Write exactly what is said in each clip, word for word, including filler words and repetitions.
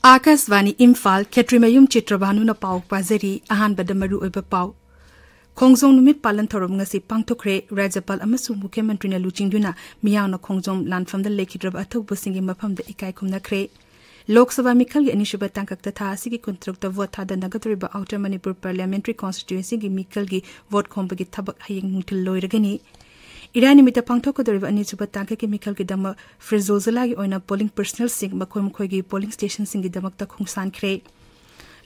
ꯑꯥꯀꯥꯁꯕꯥꯅꯤ ꯏꯝꯐꯥꯜ, ꯈꯦꯇ꯭ꯔꯤꯃꯌꯨꯝ ꯆꯤꯇ꯭ꯔꯕꯥꯅꯨꯅ ꯄꯥꯎ ꯄꯥꯖꯔꯤ꯫ ꯑꯍꯥꯟꯕꯗ ꯃꯔꯨꯑꯣꯏꯕ ꯄꯥꯎ꯫ ꯈꯣꯡꯖꯣꯝ ꯅꯨꯃꯤꯠ ꯄꯥꯂꯟ ꯊꯧꯔꯝ ꯉꯁꯤ ꯄꯥꯡꯊꯣꯛꯈ꯭ꯔꯦ꯫ ꯔꯥꯖ꯭ꯌꯄꯥꯜ ꯑꯃꯁꯨꯡ ꯃꯨꯈ꯭ꯌ ꯃꯟꯇ꯭ꯔꯤꯅ ꯂꯨꯆꯤꯡꯗꯨꯅ ꯃꯤꯌꯥꯝꯅ ꯈꯣꯡꯖꯣꯝ ꯂꯥꯟꯐꯝꯗ ꯂꯩꯈꯤꯗ꯭ꯔꯕ ꯑꯊꯧꯕꯁꯤꯡꯒꯤ ꯃꯐꯝꯗ ꯏꯀꯥꯏ ꯈꯨꯝꯅꯈ꯭ꯔꯦ꯫ ꯂꯣꯛ ꯁꯚꯥ ꯃꯤꯈꯜꯒꯤ ꯑꯅꯤꯁꯨꯕ ꯇꯥꯡꯀꯛꯇ ꯊꯥ ꯑꯁꯤꯒꯤ ꯀꯨꯟꯇꯔꯨꯛꯇ ꯚꯣꯠ ꯊꯥꯗꯅꯒꯗꯧꯔꯤꯕ Outer Manipur Parliamentary Constituencyꯒꯤ ꯃꯤꯈꯜꯒꯤ ꯚꯣꯠ ꯈꯣꯝꯕꯒꯤ ꯊꯕꯛ ꯍꯌꯦꯡ ꯅꯨꯡꯊꯤꯜ ꯂꯣꯏꯔꯒꯅꯤ꯫ ꯏꯔꯥꯏ ꯅꯨꯃꯤꯠꯇ ꯄꯥꯡꯊꯣꯛꯀꯗꯧꯔꯤꯕ ꯑꯅꯤꯁꯨꯕ ꯇꯥꯡꯀꯛꯀꯤ ꯃꯤꯈꯜꯒꯤꯗꯃꯛ ꯐꯤꯔꯖꯣꯜ ꯖꯤꯂꯥꯒꯤ ꯑꯣꯏꯅ polling personnelꯁꯤꯡ ꯃꯈꯣꯏ ꯃꯈꯣꯏꯒꯤ polling stationꯁꯤꯡꯒꯤꯗꯃꯛꯇ ꯈꯣꯡꯁꯥꯟꯈ꯭ꯔꯦ꯫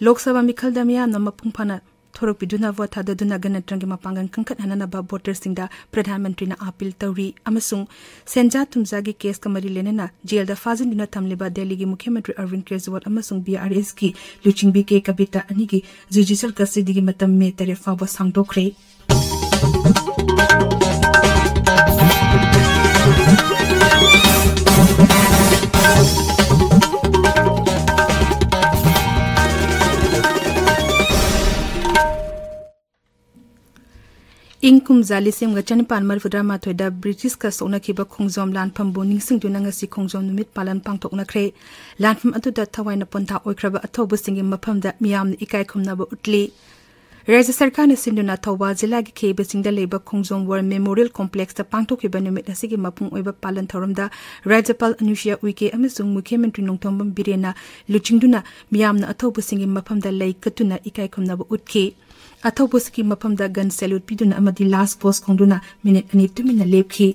ꯂꯣꯛ ꯁꯚꯥ ꯃꯤꯈꯜꯗ ꯃꯤꯌꯥꯝꯅ ꯃꯄꯨꯡ ꯐꯥꯅ ꯊꯣꯔꯛꯄꯤꯗꯨꯅ ꯚꯣꯠ ꯊꯥꯗꯗꯨꯅ ꯒꯅꯇꯟꯇ꯭ꯔꯒꯤ ꯃꯄꯥꯡꯒꯜ ꯀꯟꯈꯠꯍꯟꯅꯅꯕ voterꯁꯤꯡꯗ ꯄ꯭ꯔꯙꯥꯟ ꯃꯟꯇ꯭ꯔꯤꯅ ꯑꯥꯄꯤꯜ ꯇꯧꯔꯤ꯫ ꯑꯃꯁꯨꯡ ꯁꯦꯟꯖꯥ ꯊꯨꯝꯖꯥꯒꯤ caseꯀ ꯃꯔꯤ ꯂꯩꯅꯅ ꯖꯦꯜꯗ ꯐꯥꯖꯤꯟꯗꯨꯅ ꯊꯝꯂꯤꯕ ꯗꯦꯜꯂꯤꯒꯤ ꯃꯨꯈ꯭ꯌ ꯃꯟꯇ꯭ꯔꯤ ꯑꯔꯕꯤꯟ ꯀꯦꯖ꯭ꯔꯤꯋꯥꯜ ꯑꯃꯁꯨꯡ BRSꯀꯤ ꯂꯨꯆꯤꯡꯕꯤ ꯀꯦ ꯀꯕꯤꯇꯥ ꯑꯅꯤꯒꯤ judicial custodyꯒꯤ ꯃꯇꯝ ꯃꯦ ꯇꯔꯦꯠ ꯐꯥꯎꯕ ꯁꯥꯡꯗꯣꯛꯈ꯭ꯔꯦ꯫ ꯏꯪ ꯀꯨꯝꯖꯥ ꯂꯤꯁꯤꯡ ꯑꯃꯒ ꯆꯅꯤꯄꯥꯟ ꯃꯔꯤꯐꯨꯇꯔꯥꯃꯥꯊꯣꯏꯗ ꯕ꯭ꯔꯤꯇꯤꯁꯀ ꯁꯣꯛꯅꯈꯤꯕ ꯈꯣꯡꯖꯣꯝ ꯂꯥꯟꯐꯝꯕꯨ ꯅꯤꯡꯁꯤꯡꯗꯨꯅ ꯉꯁꯤ ꯈꯣꯡꯖꯣꯝ ꯅꯨꯃꯤꯠ ꯄꯥꯂꯟ ꯄꯥꯡꯊꯣꯛꯅꯈ꯭ꯔꯦ꯫ ꯂꯥꯟꯐꯝ ꯑꯗꯨꯗ ꯊꯋꯥꯏꯅ ꯄꯣꯟꯊꯥ ꯑꯣꯏꯈ꯭ꯔꯕ ꯑꯊꯧꯕꯁꯤꯡꯒꯤ ꯃꯐꯝꯗ ꯃꯤꯌꯥꯝꯅ ꯏꯀꯥꯏ ꯈꯨꯝꯅꯕ ꯎꯠꯂꯤ꯫ ꯔꯥꯖ꯭ꯌ ꯁꯔꯀꯥꯔꯅ ꯁꯤꯟꯗꯨꯅ ꯊꯧꯕꯥꯜ ꯖꯤꯂꯥꯒꯤ ꯈꯦꯕꯁꯤꯡꯗ ꯂꯩꯕ ꯈꯣꯡꯖꯣꯝ War Memorial Complexꯇ ꯄꯥꯡꯊꯣꯛꯈꯤꯕ ꯅꯨꯃꯤꯠ ꯑꯁꯤꯒꯤ ꯃꯄꯨꯡ ꯑꯣꯏꯕ ꯄꯥꯂꯟ ꯊꯧꯔꯝꯗ ꯔꯥꯖ꯭ꯌꯄꯥꯜ ꯑꯅꯨꯁꯨꯏꯌꯥ ꯎꯏꯀꯦ ꯑꯃꯁꯨꯡ ꯃꯨꯈ꯭ꯌ ꯃꯟꯇ꯭ꯔꯤ ꯅꯣꯡꯊꯣꯝꯕꯝ ꯕꯤꯔꯦꯟꯅ ꯂꯨꯆꯤꯡꯗꯨꯅ ꯃꯤꯌꯥꯝꯅ ꯑꯊꯧꯕꯁꯤꯡꯒꯤ ꯃꯐꯝꯗ ꯂꯩ ꯀꯠꯇꯨꯅ ꯏꯀꯥꯏ ꯈꯨꯝꯅꯕ ꯎꯠꯈꯤ꯫ ꯑꯊꯧꯕꯁꯤꯡꯒꯤ ꯃꯐꯝꯗ gun salute ꯄꯤꯗꯨꯅ ꯑꯃꯗꯤ last pose ꯈꯣꯡꯗꯨꯅ ꯃꯤꯅꯤꯠ ꯑꯅꯤ ꯇꯨꯃꯤꯟꯅ ꯂꯦꯞꯈꯤ꯫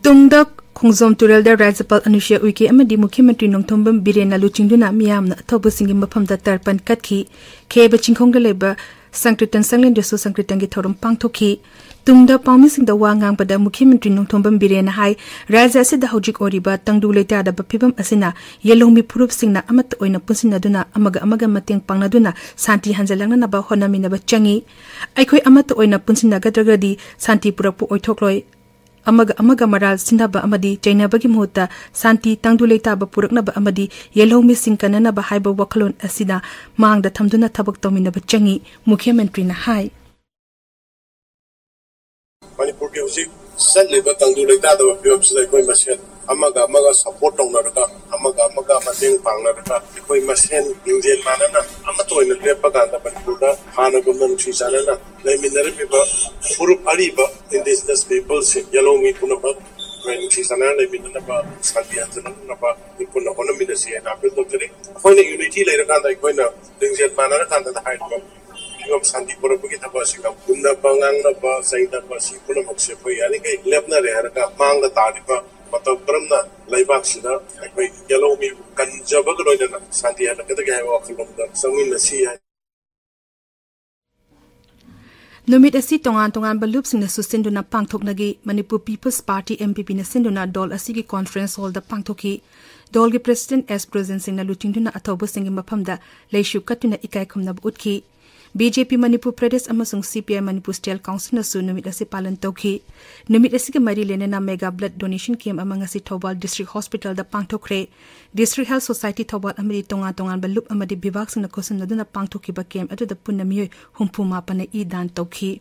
ꯇꯨꯡꯗ ꯈꯣꯡꯖꯣꯝ ꯇꯨꯔꯦꯜꯗ ꯔꯥꯖ꯭ꯌꯄꯥꯜ ꯑꯅꯨꯁꯨꯏꯌꯥ ꯎꯏꯀꯦ ꯑꯃꯗꯤ ꯃꯨꯈ꯭ꯌ ꯃꯟꯇ꯭ꯔꯤ ꯅꯣꯡꯊꯣꯝꯕꯝ ꯕꯤꯔꯦꯟꯅ ꯂꯨꯆꯤꯡꯗꯨꯅ ꯃꯤꯌꯥꯝꯅ ꯑꯊꯧꯕꯁꯤꯡꯒꯤ ꯃꯐꯝꯗ ꯇꯔꯄꯟ ꯀꯠꯈꯤ꯫ ꯈꯦꯕ ꯆꯤꯡꯈꯣꯡꯗ ꯂꯩꯕ ꯁꯪꯀ꯭ꯔꯤꯇꯟ ꯁꯪꯂꯦꯟꯗꯁꯨ ꯁꯪꯀ꯭ꯔꯤꯇꯟꯒꯤ ꯊꯧꯔꯝ ꯄꯥꯡꯊꯣꯛꯈꯤ꯫ ꯇꯨꯡꯗ ꯄꯥꯎꯃꯤꯁꯤꯡꯗ ꯋꯥ ꯉꯥꯡꯕꯗ ꯃꯨꯈ꯭ꯌ ꯃꯟꯇ꯭ꯔꯤ ꯅꯣꯡꯊꯣꯝꯕꯝ ꯕꯤꯔꯦꯟꯅ ꯍꯥꯏ, ꯔꯥꯖ꯭ꯌ ꯑꯁꯤꯗ ꯍꯧꯖꯤꯛ ꯑꯣꯏꯔꯤꯕ ꯇꯪꯗꯨ ꯂꯩꯇꯥꯗꯕ ꯐꯤꯕꯝ ꯑꯁꯤꯅ ꯌꯦꯜꯍꯧꯃꯤ ꯐꯨꯔꯨꯞꯁꯤꯡꯅ ꯑꯃꯠꯇ ꯑꯣꯏꯅ ꯄꯨꯟꯁꯤꯟꯅꯗꯨꯅ ꯑꯃꯒ ꯑꯃꯒ ꯃꯇꯦꯡ ꯄꯥꯡꯅꯗꯨꯅ ꯁꯥꯟꯇꯤ ꯍꯟꯖꯤꯜꯂꯛꯅꯅꯕ ꯍꯣꯠꯅꯃꯤꯟꯅꯕ ꯆꯪꯏ꯫ ꯑꯩꯈꯣꯏ ꯑꯃꯠꯇ ꯑꯣꯏꯅ ꯄꯨꯟꯁꯤꯟꯅꯒꯗ꯭ꯔꯒꯗꯤ ꯁꯥꯟꯇꯤ ꯄꯨꯔꯛꯄ ꯑꯣꯏꯊꯣꯛꯂꯣꯏ꯫ ꯑꯃꯒ ꯑꯃꯒ ꯃꯔꯥꯜ ꯁꯤꯟꯅꯕ ꯑꯃꯗꯤ ꯆꯩꯅꯕꯒꯤ ꯃꯍꯨꯠꯇ ꯁꯥꯟꯇꯤ ꯇꯪꯗꯨ ꯂꯩꯇꯥꯕ ꯄꯨꯔꯛꯅꯕ ꯑꯃꯗꯤ ꯌꯦꯜꯍꯧꯃꯤꯁꯤꯡ ꯀꯟꯅꯅꯕ ꯍꯥꯏꯕ ꯋꯥꯈꯜꯂꯣꯟ ꯑꯁꯤꯅ ꯃꯥꯡꯗ ꯊꯝꯗꯨꯅ ꯊꯕꯛ ꯇꯧꯃꯤꯟꯅꯕ ꯆꯪꯏ, ꯃꯨꯈ꯭ꯌ ꯃꯟꯇ꯭ꯔꯤꯅ ꯍꯥꯏ꯫ ꯃꯅꯤꯄꯨꯔꯒꯤ ꯍꯧꯖꯤꯛ ꯆꯠꯂꯤꯕ ꯇꯪꯗꯨ ꯂꯩꯇꯥꯗꯕ ꯐꯤꯕꯝꯁꯤꯗ ꯑꯩꯈꯣꯏ ꯃꯁꯦꯟ ꯑꯃꯒ ꯑꯃꯒ ꯁꯄꯣꯔꯠ ꯇꯧꯅꯔꯒ, ꯑꯃꯒ ꯑꯃꯒ ꯃꯇꯦꯡ ꯄꯥꯡꯅꯔꯒ, ꯑꯩꯈꯣꯏ ꯃꯁꯦꯟ ꯂꯤꯡꯖꯦꯜ ꯃꯥꯟꯅꯅ ꯑꯃꯠꯇ ꯑꯣꯏꯅ ꯂꯦꯞꯄ ꯀꯥꯟꯗ ꯃꯅꯤꯄꯨꯔꯗ ꯍꯥꯟꯅꯒꯨꯝꯅ ꯅꯨꯡꯁꯤ ꯆꯥꯟꯅꯅ ꯂꯩꯃꯤꯟꯅꯔꯝꯃꯤꯕ ꯐꯨꯔꯨꯞ ꯑꯔꯤꯕ indigenous peopleꯁꯤꯡ, ꯌꯦꯜꯍꯧꯃꯤ ꯄꯨꯝꯅꯃꯛ ꯑꯩꯈꯣꯏ ꯅꯨꯡꯁꯤ ꯆꯥꯟꯅꯅ ꯂꯩꯃꯤꯟꯅꯅꯕ, ꯁꯥꯟꯇꯤ ꯍꯟꯖꯤꯜꯂꯛꯅꯕ ꯑꯩꯈꯣꯏ ꯄꯨꯟꯅ ꯍꯣꯠꯅꯃꯤꯟꯅꯁꯤ ꯍꯥꯏꯅ ꯑꯄꯤꯜ ꯇꯧꯖꯔꯤ꯫ ꯑꯩꯈꯣꯏꯅ unity ꯂꯩꯔꯀꯥꯟꯗ, ꯑꯩꯈꯣꯏꯅ ꯂꯤꯡꯖꯦꯜ ꯃꯥꯟꯅꯔꯀꯥꯟꯗ ꯍꯥꯏꯔꯤꯕ ꯐꯤꯕꯝ ꯁꯥꯟꯇꯤ ꯄꯨꯔꯛꯄꯒꯤ ꯊꯕꯛ ꯑꯁꯤꯗ ꯍꯨꯟꯅꯕ, ꯉꯥꯡꯅꯕ, ꯆꯩꯅꯕ, ꯁꯤ ꯄꯨꯝꯅꯃꯛꯁꯦ ꯑꯩꯈꯣꯏ ꯌꯥꯔꯤꯈꯩ ꯂꯦꯞꯅꯔꯦ ꯍꯥꯏꯔꯒ, ꯃꯥꯡꯗ ꯇꯥꯔꯤꯕ ꯃꯇꯧ ꯀꯔꯝꯅ ꯂꯩꯕꯥꯛꯁꯤꯗ ꯑꯩꯈꯣꯏ ꯌꯦꯜꯍꯧꯃꯤꯕꯨ ꯀꯟꯖꯕꯒ ꯂꯣꯏꯅꯅ ꯁꯥꯟꯇꯤ ꯍꯜꯂꯛꯀꯗꯒꯦ ꯍꯥꯏꯕ ꯋꯥꯈꯜꯂꯣꯟꯗ ꯆꯪꯃꯤꯟꯅꯁꯤ ꯍꯥꯏ꯫ ꯅꯨꯃꯤꯠ ꯑꯁꯤ ꯇꯣꯉꯥꯟ ꯇꯣꯉꯥꯟꯕ ꯂꯨꯞꯁꯤꯡꯅꯁꯨ ꯁꯤꯟꯗꯨꯅ ꯄꯥꯡꯊꯣꯛꯅꯈꯤ꯫ ꯃꯅꯤꯄꯨꯔ ꯄꯤꯄꯜꯁ ꯄꯥꯔꯇꯤ, MPPꯅ ꯁꯤꯟꯗꯨꯅ ꯗꯣꯜ ꯑꯁꯤꯒꯤ ꯀꯣꯟꯐ꯭ꯔꯦꯟꯁ ꯍꯣꯜꯗ ꯄꯥꯡꯊꯣꯛꯈꯤ꯫ ꯗꯣꯜꯒꯤ ꯄ꯭ꯔꯦꯁꯤꯗꯦꯟꯠ ꯑꯦꯁ ꯕ꯭ꯔꯣꯖꯦꯟ ꯁꯤꯡꯅ ꯂꯨꯆꯤꯡꯗꯨꯅ ꯑꯊꯧꯕꯁꯤꯡꯒꯤ ꯃꯐꯝꯗ ꯂꯩꯁꯨ ꯀꯠꯇꯨꯅ ꯏꯀꯥꯏ ꯈꯨꯝꯅꯕ ꯎꯠꯈꯤ꯫ BJP ꯃꯅꯤꯄꯨꯔ ꯄ꯭ꯔꯗꯦꯁ ꯑꯃꯁꯨꯡ CPI ꯃꯅꯤꯄꯨꯔ ꯁ꯭ꯇꯦꯠ ꯀꯥꯎꯟꯁꯤꯜꯅꯁꯨ ꯅꯨꯃꯤꯠ ꯑꯁꯤ ꯄꯥꯂꯟ ꯇꯧꯈꯤ꯫ ꯅꯨꯃꯤꯠ ꯑꯁꯤꯒꯤ ꯃꯔꯤ ꯂꯩꯅꯅ mega blood donation camp ꯑꯃ ꯉꯁꯤ ꯊꯧꯕꯥꯜ ꯗꯤꯁꯇ꯭ꯔꯤꯛ ꯍꯣꯁꯄꯤꯇꯥꯜꯗ ꯄꯥꯡꯊꯣꯛꯈ꯭ꯔꯦ꯫ ꯗꯤꯁꯇ꯭ꯔꯤꯛ ꯍꯦꯜꯊ ꯁꯣꯁꯥꯏꯇꯤ ꯊꯧꯕꯥꯜ ꯑꯃꯗꯤ ꯇꯣꯉꯥꯟ ꯇꯣꯉꯥꯟꯕ ꯂꯨꯞ ꯑꯃꯗꯤ ꯕꯤꯚꯥꯒꯁꯤꯡꯅ ꯈꯨꯠꯁꯝꯅꯗꯨꯅ ꯄꯥꯡꯊꯣꯛꯈꯤꯕ ꯀꯦꯝꯞ ꯑꯗꯨꯗ ꯄꯨꯟꯅ ꯃꯤꯑꯣꯏ ꯍꯨꯝꯐꯨ ꯃꯥꯄꯟꯅ ꯏ ꯗꯥꯟ ꯇꯧꯈꯤ꯫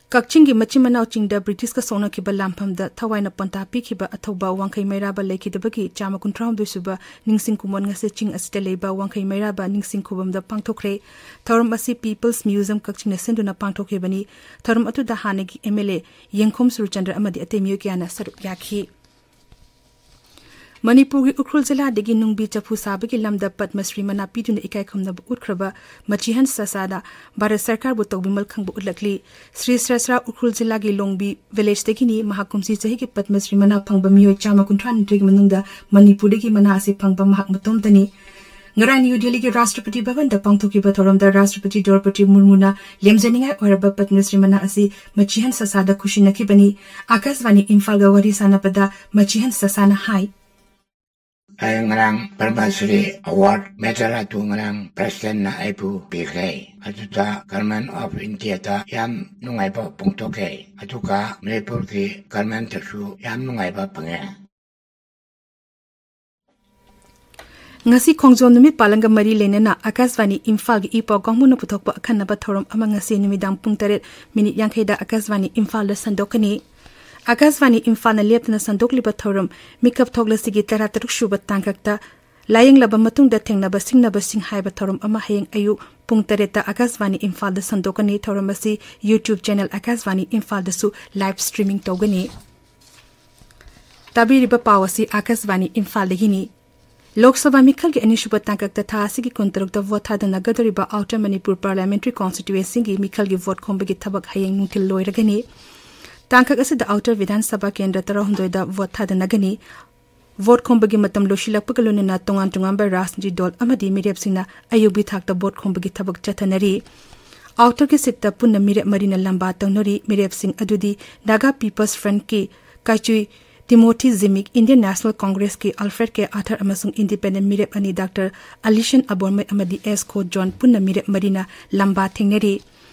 ꯀꯛꯆꯤꯡꯒꯤ ꯃꯆꯤꯟ ꯃꯅꯥꯎ ꯆꯤꯡꯗ ꯕ꯭ꯔꯤꯇꯤꯁꯀ ꯁꯣꯛꯅꯈꯤꯕ ꯂꯥꯟꯐꯝꯗ ꯊꯋꯥꯏꯅ ꯄꯣꯟꯊꯥ ꯄꯤꯈꯤꯕ ꯑꯊꯧꯕ ꯋꯥꯡꯈꯩ ꯃꯩꯔꯥꯕ ꯂꯩꯈꯤꯗꯕꯒꯤ ꯆꯥꯝꯃ ꯀꯨꯟꯊ꯭ꯔꯥ ꯍꯨꯝꯗꯣꯏ ꯁꯨꯕ ꯅꯤꯡꯁꯤꯡ ꯀꯨꯝꯑꯣꯟ ꯉꯁꯤ ꯆꯤꯡ ꯑꯁꯤꯗ ꯂꯩꯕ ꯋꯥꯡꯈꯩ ꯃꯩꯔꯥꯕ ꯅꯤꯡꯁꯤꯡ ꯈꯨꯕꯝꯗ ꯄꯥꯡꯊꯣꯛꯈ꯭ꯔꯦ꯫ ꯊꯧꯔꯝ ꯑꯁꯤ ꯄꯤꯄꯜꯁ ꯃ꯭ꯌꯨꯖꯤꯌꯝ ꯀꯛꯆꯤꯡꯅ ꯁꯤꯟꯗꯨꯅ ꯄꯥꯡꯊꯣꯛꯈꯤꯕꯅꯤ꯫ ꯊꯧꯔꯝ ꯑꯗꯨꯗ ꯍꯥꯟꯅꯒꯤ MLA ꯌꯦꯡꯈꯣꯝ ꯁꯨꯔꯆꯟꯗ꯭ꯔ ꯑꯃꯗꯤ ꯑꯇꯩ ꯃꯤꯑꯣꯏ ꯀꯌꯥꯅ ꯁꯔꯨꯛ ꯌꯥꯈꯤ꯫ ꯃꯅꯤꯄꯨꯔꯒꯤ ꯎꯈ꯭ꯔꯨꯜ ꯖꯤꯂꯥꯗꯒꯤ ꯅꯨꯡꯕꯤ ꯆꯐꯨ ꯁꯥꯕꯒꯤ ꯂꯝꯗ ꯄꯗꯃ ꯁ꯭ꯔꯤ ꯃꯅꯥ ꯄꯤꯗꯨꯅ ꯏꯀꯥꯏ ꯈꯨꯝꯅꯕ ꯎꯠꯈ꯭ꯔꯕ ꯃꯆꯤꯍꯟ ꯁꯁꯥꯗ ꯚꯥꯔꯠ ꯁꯔꯀꯥꯔꯕꯨ ꯇꯧꯕꯤꯃꯜ ꯈꯪꯕ ꯎꯠꯂꯛꯂꯤ꯫ ꯁ꯭ꯔꯤ ꯁꯁꯥ ꯎꯈ꯭ꯔꯨꯜ ꯖꯤꯂꯥꯒꯤ ꯂꯣꯡꯕꯤ ꯚꯤꯂꯦꯖꯇꯒꯤꯅꯤ꯫ ꯃꯍꯥꯛ ꯀꯨꯝꯁꯤ ꯆꯍꯤꯒꯤ ꯄꯗꯃ ꯁ꯭ꯔꯤ ꯃꯅꯥ ꯐꯪꯕ ꯃꯤꯑꯣꯏ ꯆꯥꯝꯃ ꯀꯨꯟꯊ꯭ꯔꯥ ꯅꯤꯊꯣꯏꯒꯤ ꯃꯅꯨꯡꯗ ꯃꯅꯤꯄꯨꯔꯗꯒꯤ ꯃꯅꯥ ꯑꯁꯤ ꯐꯪꯕ ꯃꯍꯥꯛ ꯃꯇꯣꯝꯇꯅꯤ꯫ ꯉꯔꯥꯡ ꯅ꯭ꯌꯨ ꯗꯦꯜꯂꯤꯒꯤ ꯔꯥꯁꯇ꯭ꯔꯄꯇꯤ ꯚꯕꯟꯗ ꯄꯥꯡꯊꯣꯛꯈꯤꯕ ꯊꯧꯔꯝꯗ ꯔꯥꯁꯇ꯭ꯔꯄꯇꯤ ꯗ꯭ꯔꯧꯄꯗꯤ ꯃꯨꯔꯃꯨꯅ ꯂꯦꯝꯖꯅꯤꯡꯉꯥꯏ ꯑꯣꯏꯔꯕ ꯄꯗꯃꯁ꯭ꯔꯤ ꯃꯅꯥ ꯑꯁꯤ ꯃꯆꯤꯍꯟ ꯁꯁꯥꯗ ꯈꯨꯁꯤꯟꯅꯈꯤꯕꯅꯤ꯫ ꯑꯀꯥꯁꯕꯥꯅꯤ ꯏꯝꯐꯥꯜꯒ ꯋꯥꯔꯤ ꯁꯥꯟꯅꯕꯗ ꯃꯆꯤꯍꯟ ꯁꯁꯥꯅ ꯍꯥꯏ, ꯑꯩ ꯉꯔꯥꯡ ꯄꯗꯃꯁ꯭ꯔꯤ ꯑꯦꯋꯥꯔꯗ ꯃꯦꯗꯜ ꯑꯗꯨ ꯉꯔꯥꯡ ꯄ꯭ꯔꯦꯁꯤꯗꯦꯟꯠꯅ ꯑꯩꯕꯨ ꯄꯤꯈ꯭ꯔꯦ꯫ ꯑꯗꯨꯗ ꯒꯚꯔꯟꯃꯦꯟꯠ ꯑꯣꯐ ꯏꯟꯗꯤꯌꯥꯗ ꯌꯥꯝ ꯅꯨꯡꯉꯥꯏꯕ ꯐꯣꯡꯗꯣꯛꯈ꯭ꯔꯦ꯫ ꯑꯗꯨꯒ ꯃꯅꯤꯄꯨꯔꯒꯤ ꯒꯚꯔꯟꯃꯦꯟꯠꯇꯁꯨ ꯌꯥꯝ ꯅꯨꯡꯉꯥꯏꯕ ꯐꯪꯉꯦ꯫ ꯉꯁꯤ ꯈꯣꯡꯖꯣꯝ ꯅꯨꯃꯤꯠ ꯄꯥꯂꯟꯒ ꯃꯔꯤ ꯂꯩꯅꯅ ꯑꯀꯥꯁꯕꯥꯅꯤ ꯏꯝꯐꯥꯜꯒꯤ ꯏ ꯄꯥꯎ ꯀꯥꯡꯕꯨꯅ ꯄꯨꯊꯣꯛꯄ ꯑꯈꯟꯅꯕ ꯊꯧꯔꯝ ꯑꯃ ꯉꯁꯤ ꯅꯨꯃꯤꯗꯥꯡ ꯄꯨꯡ ꯇꯔꯦꯠ ꯃꯤꯅꯤꯠ ꯌꯥꯡꯈꯩꯗ ꯑꯀꯥꯁꯕꯥꯅꯤ ꯏꯝꯐꯥꯜꯗ ꯁꯟꯗꯣꯛꯀꯅꯤ꯫ ꯑꯀꯥꯁꯕꯥꯅꯤ ꯏꯝꯐꯥꯜꯅ ꯂꯦꯞꯇꯅ ꯁꯟꯗꯣꯛꯂꯤꯕ ꯊꯧꯔꯝ ꯃꯤꯀꯞ ꯊꯣꯛꯂꯁꯤꯒꯤ ꯇꯔꯥꯇꯔꯨꯛ ꯁꯨꯕ ꯇꯥꯡꯀꯛꯇ ꯂꯥꯌꯦꯡꯂꯕ ꯃꯇꯨꯡꯗ ꯊꯦꯡꯅꯕ ꯁꯤꯡꯅꯕꯁꯤꯡ ꯍꯥꯏꯕ ꯊꯧꯔꯝ ꯑꯃ ꯍꯌꯦꯡ ꯑꯌꯨꯛ ꯄꯨꯡ ꯇꯔꯦꯠꯇ ꯑꯀꯥꯁꯕꯥꯅꯤ ꯏꯝꯐꯥꯜꯗ ꯁꯟꯗꯣꯛꯀꯅꯤ꯫ ꯊꯧꯔꯝ ꯑꯁꯤ YouTube ꯆꯦꯅꯦꯜ ꯑꯀꯥꯁꯕꯥꯅꯤ ꯏꯝꯐꯥꯜꯗꯁꯨ ꯂꯥꯏꯚ ꯁ꯭ꯇ꯭ꯔꯤꯃꯤꯡ ꯇꯧꯒꯅꯤ꯫ ꯇꯥꯕꯤꯔꯤꯕ ꯄꯥꯎ ꯑꯁꯤ ꯑꯀꯥꯁꯕꯥꯅꯤ ꯏꯝꯐꯥꯜꯗꯒꯤꯅꯤ꯫ ꯂꯣꯛ ꯁꯚꯥ ꯃꯤꯈꯜꯒꯤ ꯑꯅꯤꯁꯨꯕ ꯇꯥꯡꯀꯛꯇ ꯊꯥ ꯑꯁꯤꯒꯤ ꯀꯨꯟꯇꯔꯨꯛꯇ ꯚꯣꯠ ꯊꯥꯗꯅꯒꯗꯧꯔꯤꯕ ꯑꯥꯎꯇꯔ ꯃꯅꯤꯄꯨꯔ ꯄꯥꯔꯂꯤꯌꯥꯃꯦꯟꯇꯔꯤ ꯀꯣꯟꯁꯇꯤꯇ꯭ꯌꯨꯑꯦꯟꯁꯤꯒꯤ ꯃꯤꯈꯜꯒꯤ ꯚꯣꯠ ꯈꯣꯝꯕꯒꯤ ꯊꯕꯛ ꯍꯌꯦꯡ ꯅꯨꯡꯊꯤꯜ ꯂꯣꯏꯔꯒꯅꯤ꯫ ꯇꯥꯡꯀꯛ ꯑꯁꯤꯗ ꯑꯥꯎꯇꯔ ꯕꯤꯙꯥꯟ ꯁꯚꯥ ꯀꯦꯟꯗ꯭ꯔ ꯇꯔꯥꯍꯨꯝꯗꯣꯏꯗ ꯚꯣꯠ ꯊꯥꯗꯅꯒꯅꯤ꯫ ꯚꯣꯠ ꯈꯣꯝꯕꯒꯤ ꯃꯇꯝ ꯂꯣꯏꯁꯤꯜꯂꯛꯄꯒ ꯂꯣꯏꯅꯅ ꯇꯣꯉꯥꯟ ꯇꯣꯉꯥꯟꯕ ꯔꯥꯖꯅꯤꯇꯤ ꯗꯜ ꯑꯃꯗꯤ ꯃꯤꯔꯦꯞꯁꯤꯡꯅ ꯑꯌꯨꯛꯀꯤ ꯊꯥꯛꯇ ꯚꯣꯠ ꯈꯣꯝꯕꯒꯤ ꯊꯕꯛ ꯆꯠꯊꯅꯔꯤ꯫ ꯑꯥꯎꯇꯔꯒꯤ ꯁꯤꯠꯇ ꯄꯨꯟꯅ ꯃꯤꯔꯦꯞ ꯃꯔꯤꯅ ꯂꯝꯕꯥ ꯇꯧꯅꯔꯤ꯫ ꯃꯤꯔꯦꯞꯁꯤꯡ ꯑꯗꯨꯗꯤ ꯅꯥꯒꯥ ꯄꯤꯄꯜꯁ ꯐ꯭ꯔꯟꯠꯀꯤ Kaichui Timothy Zimik, Indian national ꯀꯣꯡꯒ꯭ꯔꯦꯁꯀꯤ ꯑꯜꯐ꯭ꯔꯦꯗ ꯀꯦ ꯑꯥꯊꯔ ꯑꯃꯁꯨꯡ ꯏꯟꯗꯤꯄꯦꯟꯗꯦꯟꯠ ꯃꯤꯔꯦꯞ ꯑꯅꯤ ꯗꯥꯛꯇꯔ ꯑꯂꯤꯁꯟ ꯑꯕꯣꯔꯃꯩ ꯑꯃꯗꯤ ꯑꯦꯁ ꯈꯣ ꯖꯣꯟ ꯄꯨꯟꯅ ꯃꯤꯔꯦꯞ ꯃꯔꯤꯅ ꯂꯝꯕꯥ ꯊꯦꯡꯅꯔꯤ꯫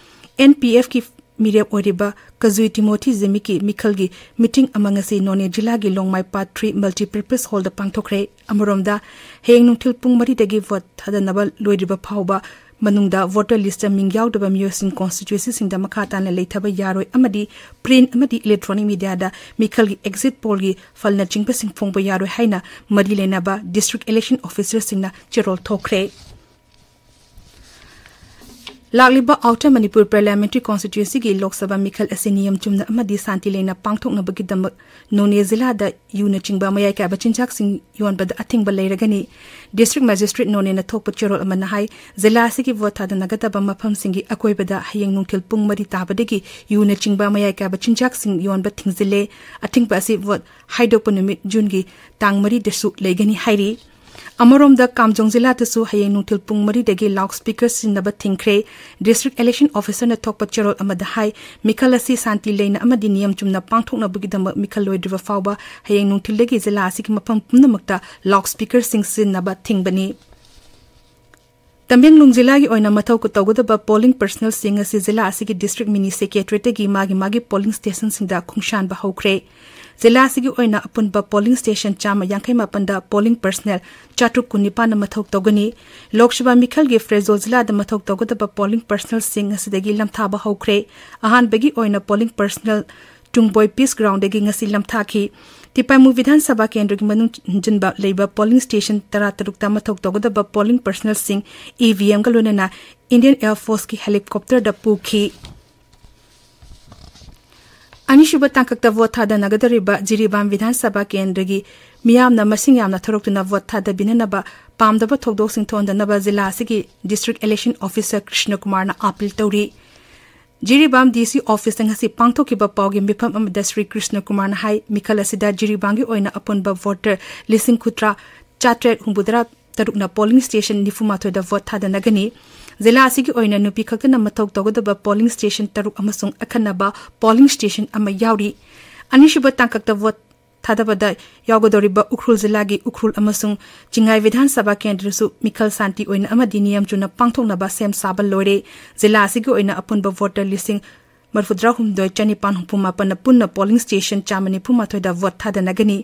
ꯑꯦꯟ ꯄꯤ ꯑꯦꯐꯀꯤ ꯃꯤꯔꯦꯞ ꯑꯣꯏꯔꯤꯕ ꯀꯖꯨꯏ ꯇꯤꯃꯣꯊꯤ ꯖꯤꯃꯤꯛꯀꯤ ꯃꯤꯈꯜꯒꯤ ꯃꯤꯇꯤꯡ ꯑꯃ ꯉꯁꯤ ꯅꯣꯅꯦ ꯖꯤꯂꯥꯒꯤ ꯂꯣꯡꯃꯥꯏ ꯄꯥꯠ ꯊ꯭ꯔꯤ ꯃꯜꯇꯤꯄꯔꯄꯁ ꯍꯣꯜꯗ ꯄꯥꯡꯊꯣꯛꯈ꯭ꯔꯦ꯫ ꯑꯃꯔꯣꯝꯗ, ꯍꯌꯦꯡ ꯅꯨꯡꯊꯤꯜ ꯄꯨꯡ ꯃꯔꯤꯗꯒꯤ ꯚꯣꯠ ꯊꯥꯗꯅꯕ ꯂꯣꯏꯗ꯭ꯔꯤꯕ ꯐꯥꯎꯕ ꯃꯅꯨꯡꯗ ꯚꯣꯇꯔ ꯂꯤꯁꯇ ꯃꯤꯡ ꯌꯥꯎꯗꯕ ꯃꯤꯑꯣꯏꯁꯤꯡ ꯀꯣꯟꯁꯇꯤꯇ꯭ꯌꯨꯑꯦꯟꯁꯤꯁꯤꯡꯗ ꯃꯈꯥ ꯇꯥꯅ ꯂꯩꯊꯕ ꯌꯥꯔꯣꯏ ꯑꯃꯗꯤ ꯄ꯭ꯔꯤꯟꯠ ꯑꯃꯗꯤ ꯏꯂꯦꯛꯇ꯭ꯔꯣꯅꯤꯛ ꯃꯤꯗꯤꯌꯥꯗ ꯃꯤꯈꯜꯒꯤ ꯑꯦꯛꯖꯤꯠ ꯄꯣꯜꯒꯤ ꯐꯜꯅꯆꯤꯡꯕꯁꯤꯡ ꯐꯣꯡꯕ ꯌꯥꯔꯣꯏ ꯍꯥꯏꯅ ꯃꯔꯤ ꯂꯩꯅꯕ ꯗꯤꯁꯇ꯭ꯔꯤꯛ ꯏꯂꯦꯛꯁꯟ ꯑꯣꯐꯤꯁꯔꯁꯤꯡꯅ ꯆꯦꯔꯣꯜ ꯊꯣꯛꯈ꯭ꯔꯦ꯫ ꯂꯥꯛꯂꯤꯕ ꯑꯥꯎꯇꯔ ꯃꯅꯤꯄꯨꯔ ꯄꯥꯔꯂꯤꯌꯥꯃꯦꯟꯇꯔꯤ ꯀꯣꯟꯁꯇꯤꯇ꯭ꯌꯨꯑꯦꯟꯁꯤꯒꯤ ꯂꯣꯛ ꯁꯚꯥ ꯃꯤꯈꯜ ꯑꯁꯤ ꯅꯤꯌꯝ ꯆꯨꯝꯅ ꯑꯃꯗꯤ ꯁꯥꯟꯇꯤ ꯂꯩꯅ ꯄꯥꯡꯊꯣꯛꯅꯕꯒꯤꯗꯃꯛ ꯅꯣꯅꯦ ꯖꯤꯂꯥꯗ ꯌꯨꯅꯆꯤꯡꯕ ꯃꯌꯥꯏ ꯀꯥꯏꯕ ꯆꯤꯟꯖꯥꯛꯁꯤꯡ ꯌꯣꯟꯕꯗ ꯑꯊꯤꯡꯕ ꯂꯩꯔꯒꯅꯤ꯫ ꯗꯤꯁꯇ꯭ꯔꯤꯛ ꯃꯦꯖꯤꯁꯇ꯭ꯔꯦꯠ ꯅꯣꯅꯦꯅ ꯊꯣꯛꯄ ꯆꯦꯔꯣꯜ ꯑꯃꯅ ꯍꯥꯏ, ꯖꯤꯂꯥ ꯑꯁꯤꯒꯤ ꯚꯣꯠ ꯊꯥꯗꯅꯒꯗꯕ ꯃꯐꯝꯁꯤꯡꯒꯤ ꯑꯀꯣꯏꯕꯗ ꯍꯌꯦꯡ ꯅꯨꯡꯊꯤꯜ ꯄꯨꯡ ꯃꯔꯤ ꯇꯥꯕꯗꯒꯤ ꯌꯨꯅꯆꯤꯡꯕ ꯃꯌꯥꯏ ꯀꯥꯏꯕ ꯆꯤꯟꯖꯥꯛꯁꯤꯡ ꯌꯣꯟꯕ ꯊꯤꯡꯖꯤꯜꯂꯦ꯫ ꯑꯊꯤꯡꯕ ꯑꯁꯤ ꯚꯣꯠ ꯍꯥꯏꯗꯣꯛꯄ ꯅꯨꯃꯤꯠ ꯖꯨꯟꯒꯤ ꯇꯥꯡ ꯃꯔꯤꯗꯁꯨ ꯂꯩꯒꯅꯤ ꯍꯥꯏꯔꯤ꯫ ꯑꯃꯔꯣꯝꯗ, ꯀꯥꯝꯖꯣꯡ ꯖꯤꯂꯥꯗꯁꯨ ꯍꯌꯦꯡ ꯅꯨꯡꯊꯤꯜ ꯄꯨꯡ ꯃꯔꯤꯗꯒꯤ ꯂꯥꯎꯗ ꯁ꯭ꯄꯤꯀꯔ ꯁꯤꯖꯤꯟꯅꯕ ꯊꯤꯡꯈ꯭ꯔꯦ꯫ ꯗꯤꯁꯇ꯭ꯔꯤꯛ ꯏꯂꯦꯛꯁꯟ ꯑꯣꯐꯤꯁꯔꯅ ꯊꯣꯛꯄ ꯆꯦꯔꯣꯜ ꯑꯃꯗ ꯍꯥꯏ, ꯃꯤꯈꯜ ꯑꯁꯤ ꯁꯥꯟꯇꯤ ꯂꯩꯅ ꯑꯃꯗꯤ ꯅꯤꯌꯝ ꯆꯨꯝꯅ ꯄꯥꯡꯊꯣꯛꯅꯕꯒꯤꯗꯃꯛ ꯃꯤꯈꯜ ꯂꯣꯏꯗ꯭ꯔꯤꯕ ꯐꯥꯎꯕ ꯍꯌꯦꯡ ꯅꯨꯡꯊꯤꯜꯗꯒꯤ ꯖꯤꯂꯥ ꯑꯁꯤꯒꯤ ꯃꯐꯝ ꯄꯨꯝꯅꯃꯛꯇ ꯂꯥꯎꯗ ꯁ꯭ꯄꯤꯀꯔꯁꯤꯡ ꯁꯤꯖꯤꯟꯅꯕ ꯊꯤꯡꯕꯅꯤ꯫ ꯇꯃꯦꯡꯂꯣꯡ ꯖꯤꯂꯥꯒꯤ ꯑꯣꯏꯅ ꯃꯊꯧ ꯇꯧꯒꯗꯕ ꯄꯣꯂꯤꯡ ꯄꯔꯁꯅꯦꯜꯁꯤꯡ ꯑꯁꯤ ꯖꯤꯂꯥ ꯑꯁꯤꯒꯤ ꯗꯤꯁꯇ꯭ꯔꯤꯛ ꯃꯤꯅꯤ ꯁꯦꯀ꯭ꯔꯦꯇꯔꯤꯌꯦꯠꯇꯒꯤ ꯃꯥꯒꯤ ꯃꯥꯒꯤ ꯄꯣꯂꯤꯡ ꯁ꯭ꯇꯦꯁꯟꯁꯤꯡꯗ ꯈꯣꯡꯁꯥꯟꯕ ꯍꯧꯈ꯭ꯔꯦ꯫ ꯖꯤꯂꯥ ꯑꯁꯤꯒꯤ ꯑꯣꯏꯅ ꯑꯄꯨꯟꯕ ꯄꯣꯂꯤꯡ ꯁ꯭ꯇꯦꯁꯟ ꯆꯥꯝꯃ ꯌꯥꯡꯈꯩ ꯃꯥꯄꯟꯗ ꯄꯣꯂꯤꯡ ꯄꯔꯁꯅꯦꯜ ꯆꯥꯇ꯭ꯔꯨꯛ ꯀꯨꯟꯅꯤꯄꯥꯟꯅ ꯃꯊꯧ ꯇꯧꯒꯅꯤ꯫ ꯂꯣꯛ ꯁꯚꯥ ꯃꯤꯈꯜꯒꯤ ꯐ꯭ꯔꯦꯖꯣꯜ ꯖꯤꯂꯥꯗ ꯃꯊꯧ ꯇꯧꯒꯗꯕ ꯄꯣꯂꯤꯡ ꯄꯔꯁꯅꯦꯜꯁꯤꯡ ꯑꯁꯤꯗꯒꯤ ꯂꯝꯊꯥꯕ ꯍꯧꯈ꯭ꯔꯦ꯫ ꯑꯍꯥꯟꯕꯒꯤ ꯑꯣꯏꯅ ꯄꯣꯂꯤꯡ ꯄꯔꯁꯅꯦꯜ ꯇꯨꯡꯕꯣꯏ ꯄꯤꯁ ꯒ꯭ꯔꯥꯎꯟꯗꯒꯤ ꯉꯁꯤ ꯂꯝꯊꯥꯈꯤ꯫ ꯇꯤꯄꯥꯏꯃꯨ ꯕꯤꯙꯥꯟ ꯁꯚꯥ ꯀꯦꯟꯗ꯭ꯔꯒꯤ ꯃꯅꯨꯡ ꯍꯟꯖꯤꯟꯕ ꯂꯩꯕ ꯄꯣꯂꯤꯡ ꯁ꯭ꯇꯦꯁꯟ ꯇꯔꯥꯇꯔꯨꯛꯇ ꯃꯊꯧ ꯇꯧꯒꯗꯕ ꯄꯣꯂꯤꯡ ꯄꯔꯁꯅꯦꯜꯁꯤꯡ ꯏ ꯚꯤ ꯑꯦꯝꯒ ꯂꯣꯏꯅꯅ ꯏꯟꯗꯤꯌꯟ ꯑꯦꯌꯔ ꯐꯣꯔꯁꯀꯤ ꯍꯦꯂꯤꯀꯣꯞꯇꯔꯗ ꯄꯨꯈꯤ꯫ ꯑꯅꯤꯁꯨꯕ ꯇꯥꯡꯀꯛꯇ ꯚꯣꯠ ꯊꯥꯗꯅꯒꯗꯧꯔꯤꯕ ꯖꯤꯔꯤꯕꯥꯝ ꯕꯤꯙꯥꯟ ꯁꯚꯥ ꯀꯦꯟꯗ꯭ꯔꯒꯤ ꯃꯤꯌꯥꯝꯅ ꯃꯁꯤꯡ ꯌꯥꯝꯅ ꯊꯣꯔꯛꯇꯨꯅ ꯚꯣꯠ ꯊꯥꯗꯕꯤꯅꯅꯕ ꯄꯥꯝꯗꯕ ꯊꯧꯗꯣꯛꯁꯤꯡ ꯊꯣꯛꯍꯟꯗꯅꯕ ꯖꯤꯂꯥ ꯑꯁꯤꯒꯤ ꯗꯤꯁꯇ꯭ꯔꯤꯛ ꯏꯂꯦꯛꯁꯟ ꯑꯣꯐꯤꯁꯔ ꯀ꯭ꯔꯤꯁꯅ ꯀꯨꯃꯥꯔꯅ ꯑꯥꯄꯤꯜ ꯇꯧꯔꯤ꯫ ꯖꯤꯔꯤꯕꯥꯝ ꯗꯤ ꯁꯤ ꯑꯣꯐꯤꯁꯇ ꯉꯁꯤ ꯄꯥꯡꯊꯣꯛꯈꯤꯕ ꯄꯥꯎꯒꯤ ꯃꯤꯐꯝ ꯑꯃꯗ ꯁ꯭ꯔꯤ ꯀ꯭ꯔꯤꯁꯅ ꯀꯨꯃꯥꯔꯅ ꯍꯥꯏ, ꯃꯤꯈꯜ ꯑꯁꯤꯗ ꯖꯤꯔꯤꯕꯥꯝꯒꯤ ꯑꯣꯏꯅ ꯑꯄꯨꯟꯕ ꯚꯣꯇꯔ ꯂꯤꯁꯤꯡ ꯍꯨꯝꯐꯨꯇꯔꯥ ꯆꯥꯇ꯭ꯔꯦꯠ ꯍꯨꯝꯐꯨꯇꯔꯥ ꯇꯔꯨꯛꯅ ꯄꯣꯂꯤꯡ ꯁ꯭ꯇꯦꯁꯟ ꯅꯤꯐꯨ ꯃꯥꯊꯣꯏꯗ ꯚꯣꯠ ꯊꯥꯗꯅꯒꯅꯤ꯫ ꯖꯤꯂꯥ ꯑꯁꯤꯒꯤ ꯑꯣꯏꯅ ꯅꯨꯄꯤ ꯈꯛꯇꯅ ꯃꯊꯧ ꯇꯧꯒꯗꯕ ꯄꯣꯂꯤꯡ ꯁ꯭ꯇꯦꯁꯟ ꯇꯔꯨꯛ ꯑꯃꯁꯨꯡ ꯑꯈꯟꯅꯕ ꯄꯣꯂꯤꯡ ꯁ꯭ꯇꯦꯁꯟ ꯑꯃ ꯌꯥꯎꯔꯤ꯫ ꯑꯅꯤꯁꯨꯕ ꯇꯥꯡꯀꯛꯇ ꯚꯣꯠ ꯊꯥꯗꯕꯗ ꯌꯥꯎꯒꯗꯧꯔꯤꯕ ꯎꯈ꯭ꯔꯨꯜ ꯖꯤꯂꯥꯒꯤ ꯎꯈ꯭ꯔꯨꯜ ꯑꯃꯁꯨꯡ ꯆꯤꯡꯉꯥꯏ ꯕꯤꯙꯥꯟ ꯁꯚꯥ ꯀꯦꯟꯗ꯭ꯔꯁꯨ ꯃꯤꯈꯜ ꯁꯥꯟꯇꯤ ꯑꯣꯏꯅ ꯑꯃꯗꯤ ꯅꯤꯌꯝ ꯆꯨꯝꯅ ꯄꯥꯡꯊꯣꯛꯅꯕ ꯁꯦꯝ ꯁꯥꯕ ꯂꯣꯏꯔꯦ꯫ ꯖꯤꯂꯥ ꯑꯁꯤꯒꯤ ꯑꯣꯏꯅ ꯑꯄꯨꯟꯕ ꯚꯣꯇꯔ ꯂꯤꯁꯤꯡ ꯃꯔꯤꯐꯨꯇꯔꯥꯍꯨꯝꯗꯣꯏ ꯆꯅꯤꯄꯥꯟ ꯍꯨꯝꯐꯨ ꯃꯥꯄꯟꯅ ꯄꯨꯟꯅ ꯄꯣꯂꯤꯡ ꯁ꯭ꯇꯦꯁꯟ ꯆꯥꯝꯃ ꯅꯤꯐꯨ ꯃꯥꯊꯣꯏꯗ ꯚꯣꯠ ꯊꯥꯗꯅꯒꯅꯤ꯫